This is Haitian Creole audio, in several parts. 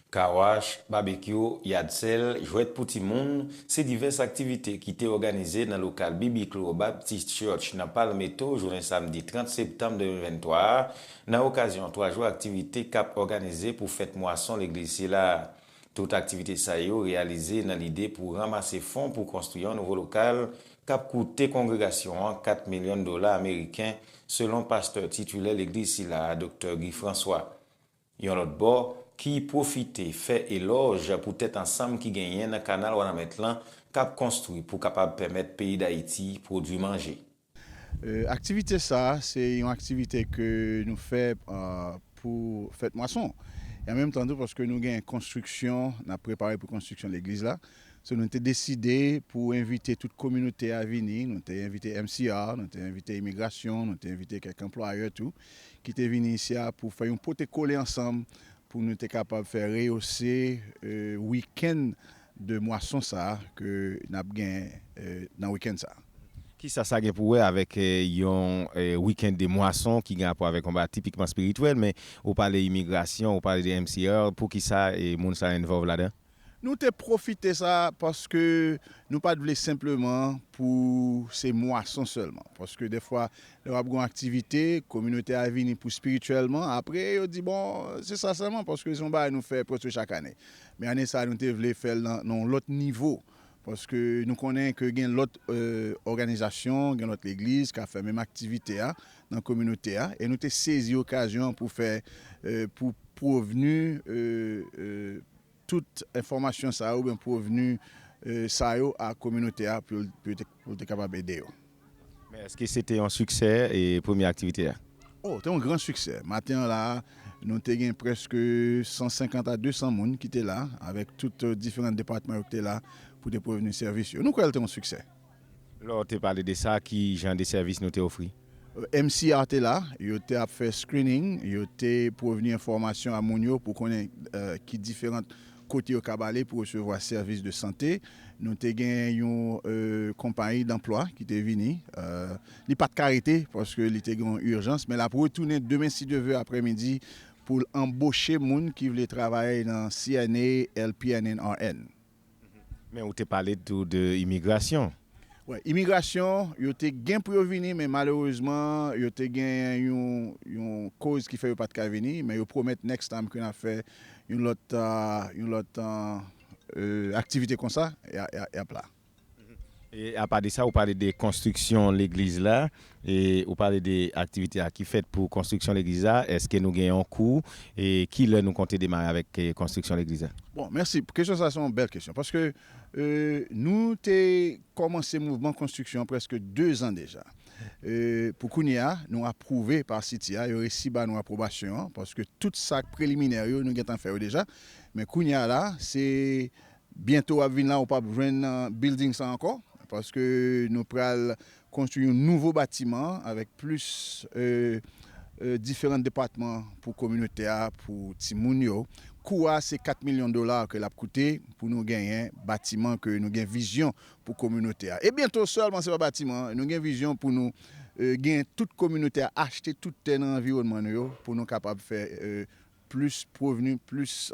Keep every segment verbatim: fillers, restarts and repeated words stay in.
Car wash, babekyou, yad sèl, jwèt pou timoun, se divès aktivite ki te òganize nan lokal Bibiklo Baptist Church nan Palmetto jounen samdi trant septanm de mil venntwa a, nan okazyon twa jou aktivite k ap òganize pou fèt mwason legliz sila a. Tout aktivite sa yo reyalize nan lide pou ranmase fon pou konstwi yon nouvo lokal k ap koute kongregasyon an kat milyon dola ameriken, selon pastè titilè legliz sila a, Doktè Guy François. Yon lòt bò, ki pwofite fè elòj pou tèt ansanm ki genyen nan kanal Wanament lan k ap konstwi pou kapab pèmèt peyi Dayiti pwodui manje. Aktivite sa a, se yon aktivite ke nou fè pou fèt mwason. E an menm tan tou, paske nou gen konstriksyon, n ap prepare pou konstriksyon legliz la. So, nou te deside pou envite tout kominote a vini. Nou te envite M C R, nou te envite imigrasyon, nou te envite kèk anplwayè tou, ki te vini isi a pou fè yon pote kole ansanm pou nou te kapab fè reyose wikenn de mwason sa a ke n ap gen nan wikenn sa a. Kisa sa gen pou wè avèk yon wikenn de mwason ki gen rapò avèk yon bagay tipikman espirityèl, men ou pale imigrasyon, ou pale de M C R, poukisa moun sa a envòlv ladan? Nou te pwofite sa paske nou pa t vle senpleman pou se mwason sèlman. Paske dèfwa, lè w ap gen yon aktivite, kominote a vini pou espirityèlman, apre yo di, bon, se sa sèlman, paske se yon bagay nou fè prèske chak ane. Men ane sa a, nou te vle fè l nan yon lòt nivo. Paske nou konnen ke gen lòt òganizasyon, gen lòt legliz k ap fè menm aktivite a nan kominote a. E nou te sezi okazyon an pou fè, pou pwovni tout enfòmasyon sa yo oubyen pwovni sa yo a kominote a pou yo te kapab ede yo. Men èske se te yon siksè e premye aktivite a? Oh, te yon gran siksè. Maten an la, nou te gen prèske san senkant a de san moun ki te la, avèk tout diferan depatman yo ki te la pou te pwovni sèvis yo. Nou kwè l te yon siksè. Lè w te pale de sa, ki jan de sèvis nou te ofri? M C R te la, yo te ap fè screening, yo te pwovni enfòmasyon a moun yo pou konnen ki diferan kote yo kab ale pou resevwa sèvis de sante. Nou te gen yon konpayi danplwa ki te vini. Li pa t ka rete paske li te gen yon ijans, men l ap retounen demen si Dye vle aprèmidi pou l anboche moun ki vle travay nan C N A, L P N and R N. Men ou te pale tou de imigrasyon. Wi, imigrasyon, yo te gen pou yo vini, men malerezman, yo te gen yon, yon koz ki fè yo pa t ka vini, men yo pwomèt next time ke n ap fè yon lòt, yon lòt aktivite konsa, y ap la. E apa de sa, ou pale de konstriksyon legliz la, e ou pale de aktivite a ki fèt pou konstriksyon legliz la, èske nou gen yon kou, e kilè nou konte demare avèk konstriksyon legliz la? Bon, mèsi. Kesyon sa se yon bèl kesyon, paske nou te kòmanse mouvman konstriksyon an prèske de zan deja. Pou kounye a, nou apwouve pa City a, yo resi ba nou apwobasyon an, paske tout sa k preliminè yo, nou gentan fè yo deja. Men kounye a la, se byento w ap vin la, ou p ap jwenn building sa ankò, paske nou pral konstwi yon nouvo batiman avèk plis diferan depatman pou kominote a, pou timoun yo. Kou a se kat milyon dola ke l ap koute pou nou genyen batiman ke nou gen vizyon pou kominote a. E byento sèlman, se pa batiman, nou gen vizyon pou nou gen tout kominote a achte tout tè nan anviwònman nou yo pou nou kapab fè plis pwovni, plis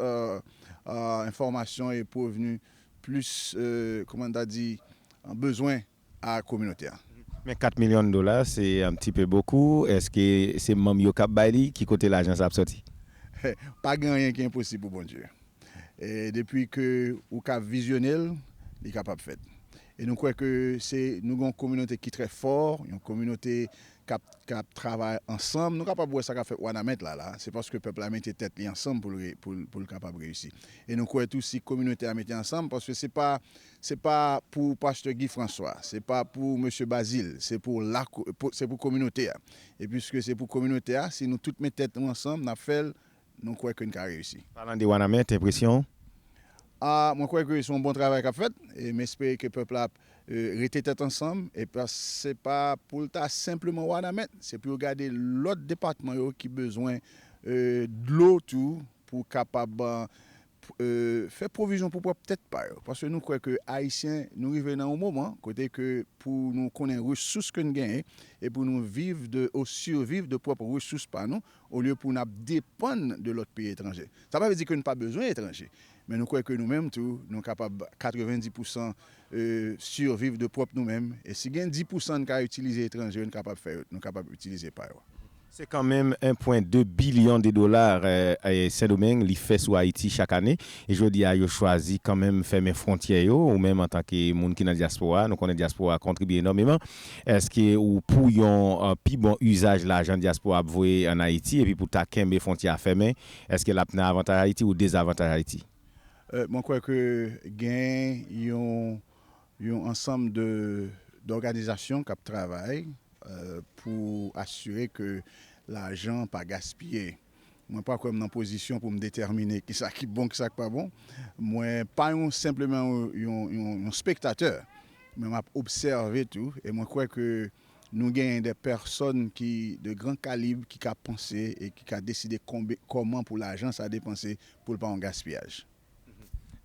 enfòmasyon e pwovni plis, kòman n ta di, bezwen a kominote a. Men kat milyon dola, se un petit peu beaucoup. Èske se manm yo k ap bay li? Ki kote lajan sa ap sòti? Pa gen anyen ki enposib pou Bondye. E depi ke ou ka vizyone l, li kapab fèt. E nou kwè ke se, nou gen yon kominote ki trè fò, yon kominote k ap, k ap travay ansanm. Nou kapab wè sa k ap fèt Wanament la, la. Se paske pèp la mete tèt li ansanm pou l, pou l, pou l kapab reyisi. E nou kwè tou si kominote a mete ansanm, paske se pa, se pa pou pastè Guy François, se pa pou mesye Bazil, se pou la, se pou kominote a. E piske se pou kominote a, si nou tout met tèt nou ansanm, n ap fè l, nou kwè ke n ka reyisi. Palan de Wanament, enpresyon w? A, mwen kwè ke se yon bon travay k ap fèt, e m espere ke pèp la ap rete tèt ansanm, e pa, se pa pou l ta senpleman Wanament, se pou yo gade lòt depatman yo ki bezwen dlo tou, pou kapab euh, fè pwovizyon pou pwòp tèt pa yo. Paske nou kwè ke Ayisyen, nou rive nan yon moman kote ke pou nou konnen resous ke n genyen e pou nou viv de, ou siviv de pwòp resous pa nou, olye pou n ap depann de lòt peyi etranje. Sa pa vle di ke n pa bezwen etranje, men nou kwè ke nou menm tou, nou kapab katrevenndis pousan, euh, siviv de pwòp nou menm. E si gen dis pousan n ka itilize etranje yo, n kapab fè yo, nou kapab itilize pa yo. Se kanmenm en pwen de bilyon de dola, eh, eh, Sendomeng li fè sou Ayiti chak ane. E jodi a, yo chwazi kanmenm fèmen fwontyè yo, ou menm antanke moun ki nan dyaspora, nou konnen dyaspora kontribye enòmeman. Èske ou pou yon, eh, pi bon izaj lajan dyaspora ap voye ann Ayiti, epi pou ta kenbe fwontyè a fèmen, èske l ap nan avantaj Ayiti ou dezavantaj Ayiti? Eh, mwen kwè ke gen yon, yon ansanm de, dòganizasyon k ap travay, eh, pou asire ke lajan pa gaspiye. Mwen pa kwè m nan pozisyon pou m detèmine kisa ki bon, kisa k pa bon. Mwen pa yon, senpleman yon, yon, yon, yon spektatè, men m ap obsève tou, e mwen kwè ke nou genyen de pèsòn ki de gran kalib ki ka panse e ki ka deside konbe-, kòman pou lajan sa depanse pou l pa yon gaspiyaj.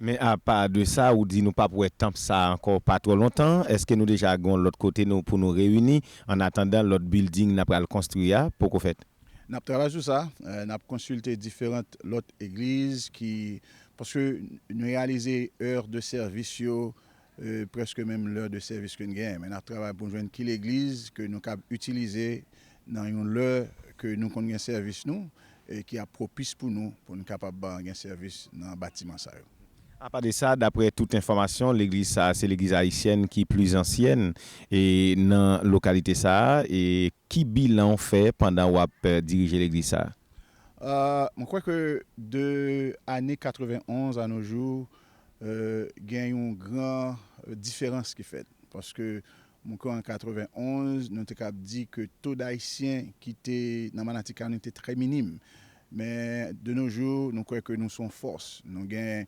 Men apa de sa, ou di nou p ap wè tanp sa ankò pa twò lontan. Èske nou deja gen yon lòt kote nou, pou nou reyini, an atandan lòt bilding n ap pral konstwi a poko fèt? N ap travay sou sa. Eh, n ap konsilte diferan lòt egliz ki, paske nou reyalize è de sèvis yo, eh, prèske menm lè de sèvis ke n genyen. Men n ap travay pou n jwenn ki legliz ke nou kab itilize nan yon lè ke nou konn gen sèvis nou, e ki ap pwopis pou nou, pou n kapab, ah, gen sèvis nan batiman sa yo. Apa de sa, daprè tout enfòmasyon, legliz sa a se legliz ayisyèn ki pli ansyèn e nan lokalite sa a, e ki bilan w fè pandan w ap, eh, dirije legliz sa a? Ah, mwen kwè ke de ane katrevenonz a nos jours, eh, gen yon gran, eh, diferans ki fèt. Paske mwen kwè an katrevenonz, nou te kab di ke to d Ayisyen ki te nan Manatika nou te trè minim. Men de nos jours, nou kwè ke nou se yon fòs. Nou gen,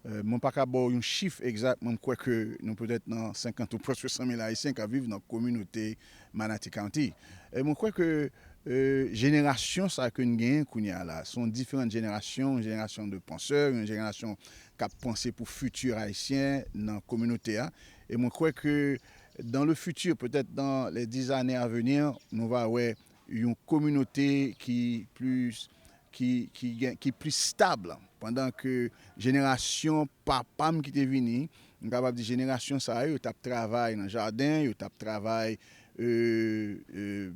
eh, mwen pa ka ba w yon chif egzak, men m kwè ke nou petèt nan senkant ou prèske san mil Ayisyen k ap viv nan kominote Manatee County. E mwen kwè ke, eh, jenerasyon sa ke n genyen kounye a la, se yon diferan jenerasyon, yon jenerasyon de pansè, yon jenerasyon k ap panse pou fiti ayisyen nan kominote a. E mwen kwè ke dans le futur, peut-être dans les dix années à venir, nou va wè yon kominote ki plis, ki, ki gen, ki plis stab, pandan ke jenerasyon papa m ki te vini, m kapab di jenerasyon sa yo, yo t ap travay nan jaden, yo t ap travay, euh, euh,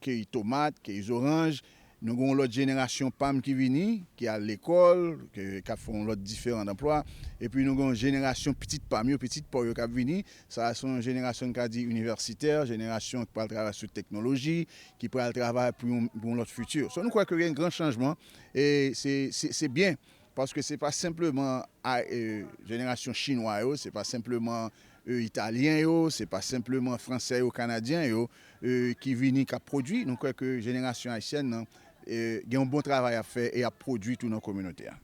keyi tomat, keyi zoranj. Nou gen yon lòt jenerasyon pa m ki vini, ki al lekòl, ke, k ap fè yon lòt diferan danplwa. Epi nou gen yon jenerasyon pitit pa m yo, pitit pa w yo k ap vini. Sa a se yon jenerasyon n ka di inivèsitè, jenerasyon ki pral travay sou teknoloji, ki pral travay pou yon, pou yon lòt fiti. So, nou kwè ke gen gran chanjman, e se, se, se byen, paske se pa senpleman a, e, jenerasyon chinwa yo, se pa senpleman, e, italyen yo, se pa senpleman fransè yo, kanadyen yo, e, ki vini, k ap pwodui. Nou kwè ke jenerasyon ayisyèn nan, e, gen yon bon travay ap fè e ap pwodui tou nan kominote a.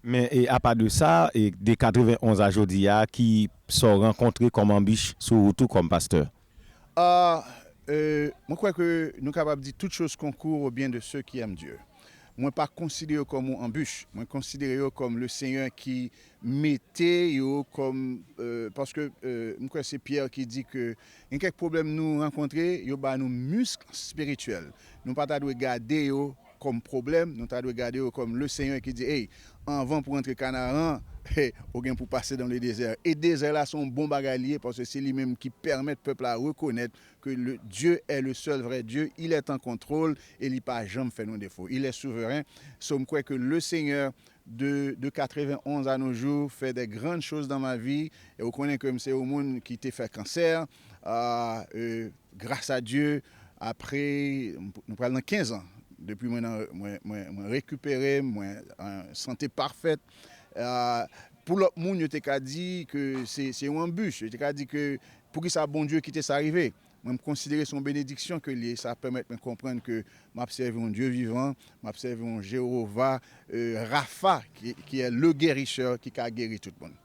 Men, e, apa de sa, e, de katrevenonz a jodi a, ki sa w rankontre kòm anbich sou wout ou kòm pastè? Ah, euh, mwen kwè ke nou kapab di toute chose concourt au bien de ceux qui aiment Dieu. Mwen pa konsidere yo kòm yon anbich. Mwen konsidere yo kòm le Senyè ki mete yo kòm, euh, paske, euh, mwen kwè se Pyè ki di ke gen kèk pwoblèm nou rankontre, yo ba nou misk espirityèl. Nou pa ta dwe gade yo kòm pwoblèm, nou ta dwe gade yo kòm le Senyè ki di, hey, anvan pou rantre Kanaran, ou gen pou pase dans le désert. E dezè la, se yon bon bagay li ye, paske se li menm ki pèmèt pèp la rekonèt que le, Dieu est le seul vrai Dieu, il est en contrôle e li pa janm fè nou defo. Il est souverain. So, m kwè ke le Senyè de, de katrevenonz a nos jours fè de grann choz dans ma vie. E ou konnen ke m se yon moun ki te fè kansè. Ah, euh, grâce à Dieu, apre, nou pral nan kenz an. Depi mwen nan, mwen, mwen, mwen rekipere, mwen an sante pafèt. Ah, pou lòt moun, yo te ka di ke se, se yon anbich. Yo te ka di ke poukisa Bondye kite sa rive. Mwen, m konsidere se yon benediksyon ke l ye. Sa pèmèt mwen konprann ke m ap sèvi yon Dye vivan, m ap sèvi yon Jewova, euh, Rafa, ki, ki est le guérisseur, ki ka geri tout moun.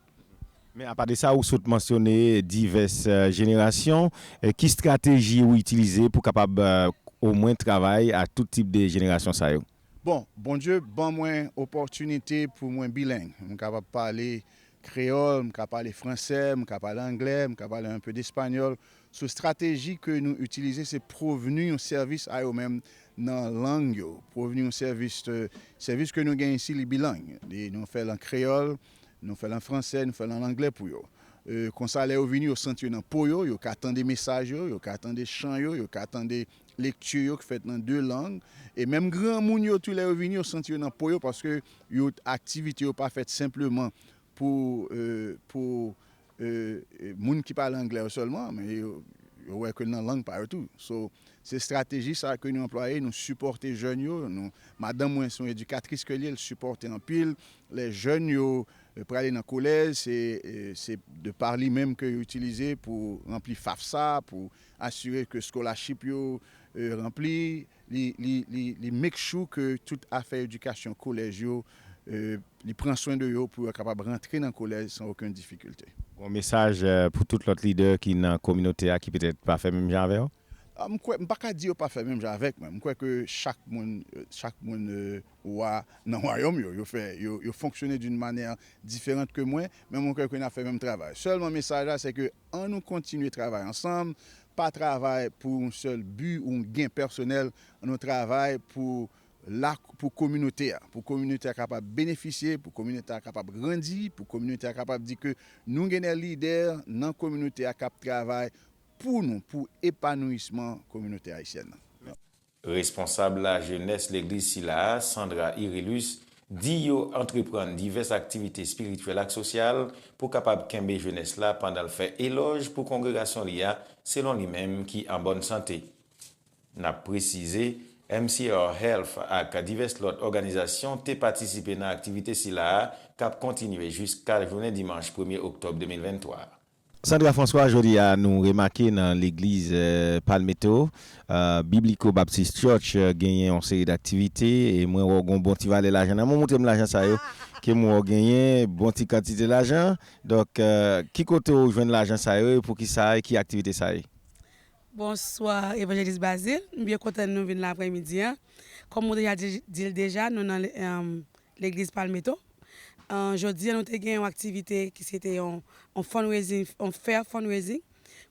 Men apa de sa, ou sot mansyone divès, euh, jenerasyon. Euh, ki estrateji ou itilize pou kapab, euh, omwen travay a tout tip de jenerasyon sa yo? Bon, Bondye ban mwen opòtinite pou mwen bileng. M kapab pale kreyòl, m ka pale fransè, m ka pale anglè, m ka pale un peu d'espagnol. Sou estrateji ke nou itilize, se pwovni yon sèvis a yo menm nan lang yo. Pwovni yon sèvis, euh, sèvis ke nou gen isi, li bilang. Li, nou fè l an kreyòl, nou fè l an fransè, nou fè l an anglè pou yo. Euh, konsa, lè yo vini, yo santi yo nan po yo, yo ka tande mesaj yo, yo ka tande chan yo, yo ka tande lekti yo ki fèt nan de lang. E menm granmoun yo tou, lè yo vini, yo santi yo nan po yo, paske yo, aktivite yo pa fèt senpleman pou, euh, pou, euh, euh, moun ki pale anglè yo sèlman, men yo, yo wè ke nan lang pa yo tou. So, se estrateji sa ke nou anplwaye, nou sipòte jèn yo. Nou, madanm mwen se yon edikatris ke li ye, l sipòte anpil. Lè jèn yo, euh, prale nan kolèj, se, euh, se de pa li menm ke yo itilize pou ranpli FAFSA, pou asire ke scholarship yo, euh, ranpli. Li, li, li, li make sure ke tout afè edikasyon kolèj yo, euh, li pran swen de yo pou yo kapab rantre nan kolèj san okenn difikilte. Yon mesaj, euh, pou tout lòt lidè ki nan kominote a ki petèt pa fè menm jan avè w? Ah, m kwè, m pa ka di yo pa fè menm jan avèk mwen. M kwè ke chak moun, euh, chak moun, euh, wa nan wayòm yo, yo fè, yo, yo fonksyone d'une manière différente ke mwen, men mwen kwè ke n ap fè menm travay. Sèlman mesaj la, se ke ann nou kontinye travay ansanm, pa travay pou yon sèl bi ou yon gen pèsonèl, ann nou travay pou la, pou kominote a, pou kominote a kapab benefisye, pou kominote a kapab grandi, pou kominote a kapab di ke nou gen de lidè nan kominote a k ap travay pou nou, pou epanouisman kominote ayisyèn nan. Responsab lajenès legliz sila a, Sandra Irilus, di yo antreprann divès aktivite espirityèl ak sosyal pou kapab kenbe jenès la pandan l fè elòj pou kongregasyon li a, selon li menm, ki an bòn sante. N ap presize, M C R Health ak divès lòt òganizasyon te patisipe nan aktivite sila a k ap kontinye jiska jounen dimanch premye oktòb de mil venntwa. Sandra François, jodi a nou remake nan legliz, eh, Palmetto, eh, Biblico Baptist Church, eh, genyen yon seri d aktivite, e mwen wè w gen yon bon ti valè lajan nan men w. Montre m lajan sa yo, ke m wè w genyen bon ti kantite lajan. Donk, eh, ki kote w jwenn lajan sa yo, e poukisa, e ki aktivite sa ye? Bonswa, Evanjelis Bazil. M byen kontan nou vin la aprèmidi a. Kòm ou deja di, di l deja, nou nan le-, em, legliz Palmetto. Em, jodi a, nou te gen yon aktivite ki se te yon, yon fundraising, yon fair fundraising.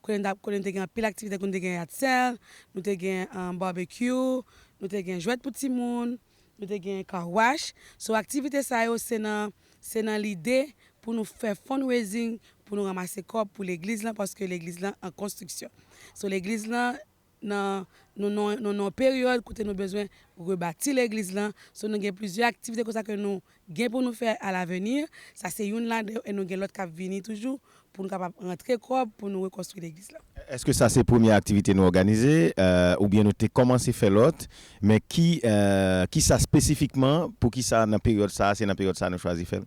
Kote nou t ap, kote nou te gen anpil aktivite, kote nou te gen yard sale, nou te gen, em, barbecue, nou te gen jwèt pou timoun, nou te gen car wash. So, aktivite sa yo, se nan, se nan lide pou nou fè fundraising, pou nou ranmase kòb pou legliz lan, paske legliz lan an konstriksyon. So, legliz lan, nan, nou nan, nou nan yon peryòd kote nou bezwen rebati legliz lan. So, nou gen plizyè aktivite konsa ke nou gen pou nou fè alavni. Sa se youn ladan yo, e nou gen lòt k ap vini toujou pou nou kapab rantre kòb pou nou rekonstwi legliz lan. Èske sa se premye aktivite nou òganize, eh, oubyen nou te kòmanse fè lòt, men ki, eh, ki sa espesifikman, poukisa nan peryòd sa, se nan peryòd sa nou chwazi fè l?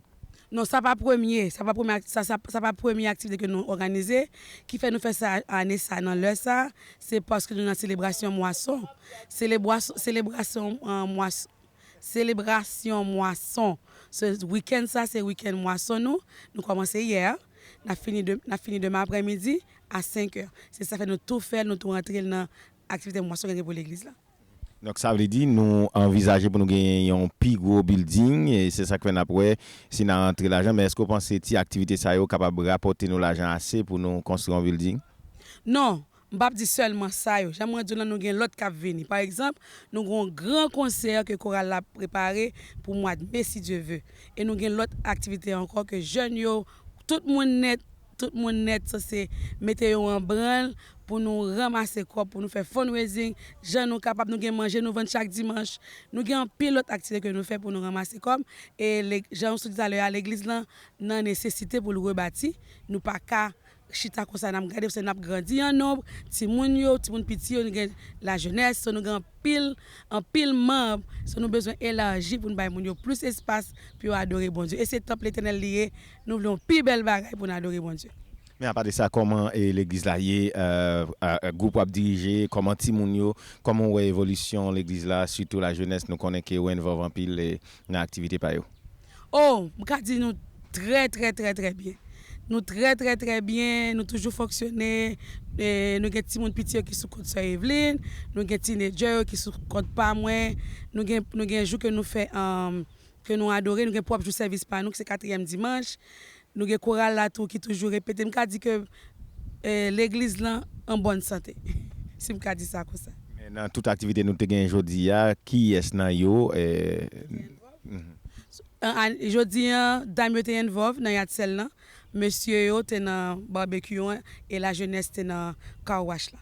Non, sa pa premye, sa pa premye ak-, sa, sa, sa pa premye aktivite ke nou òganize, ki fè nou fè sa ane sa nan lè sa, se paske nou nan selebrasyon mwason. Selebrasyon, selebrasyon, eh, mwason. Selebrasyon mwason. Se wikenn sa, se wikenn mwason nou. Nou kòmanse yè. N ap fini de-, n ap fini demen aprèmidi a senk è. Se sa fè nou tou fè l, nou tou rantre l nan aktivite mwason gen pou legliz la. Donk, sa vle di, nou anvizaje pou nou genyen yon pi gwo building, e se sa k fè n ap wè si n a rantre lajan. Men èske w panse ti aktivite sa yo kapab rapòte nou lajan ase pou nou konstwi yon building? Non, m p ap di sèlman sa yo. Jan mwen di w la, nou gen lòt k ap vini. Pa egzanp, nou gen yon gran konsè ke koral la ap prepare pou mwa de me, si Dye ve. E nou gen lòt aktivite ankò ke jèn yo, tout moun nèt, tout moun nèt sanse mete yo an branl pou nou ranmase kòb, pou nou fè fundraising, jan nou kapab, nou gen manje nou vann chak dimanch. Nou gen anpil lòt aktivite ke nou fè pou nou ranmase kòb. E le-, jan w sot di talè a, legliz lan nan nesesite pou l rebati. Nou pa ka chita konsa n ap gade, paske n ap grandi an nonb, timoun yo, timoun piti yo, nou gen lajenès, so nou gen anpil, anpil manm, so nou bezwen elaji pou n bay moun yo plis espas pou yo adore Bondye. E se tanp Letènèl li ye, nou vle yon pi bèl bagay pou n adore Bondye. Men apa de sa, kòman, e, legliz la ye, e, e, gwoup w ap dirije, kòman timoun yo, kòman w wè evolisyon legliz la, sitou lajenès, nou konnen ke yo envolve anpil, e, nan aktivite pa yo? Oh, m ka di nou trè, trè, trè, trè byen. Nou trè, trè, trè byen, nou toujou fonksyone. E, nou gen timoun piti yo ki sou kont sè Evelyn, nou gen teenager yo ki sou kont pa mwen, nou gen, nou gen jou ke nou fè, um, ke nou adore, nou gen pwòp jou sèvis pa nou, ki se katriyèm dimanch. Nou gen koral la tou ki toujou repete. M ka di ke, e, legliz lan an bòn sante, si m ka di sa konsa. Men nan tout aktivite nou te gen jodi a, kiyès nan yo, e, mhm. An, an, jodi an, dam yo te envòv nan yadsèl lan, mesye yo te nan barbecue an, e lajenès te nan car wash la.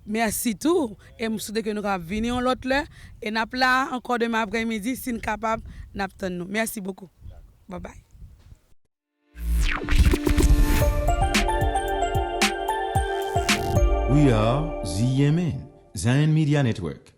Mèsi tou, e m swete ke nou kapab vini yon lòt lè, e n ap la ankò demen aprèmidi, si n kapab, n ap tann nou. Mèsi bokou. Bye bye. We are Z M N, Zion Media Network.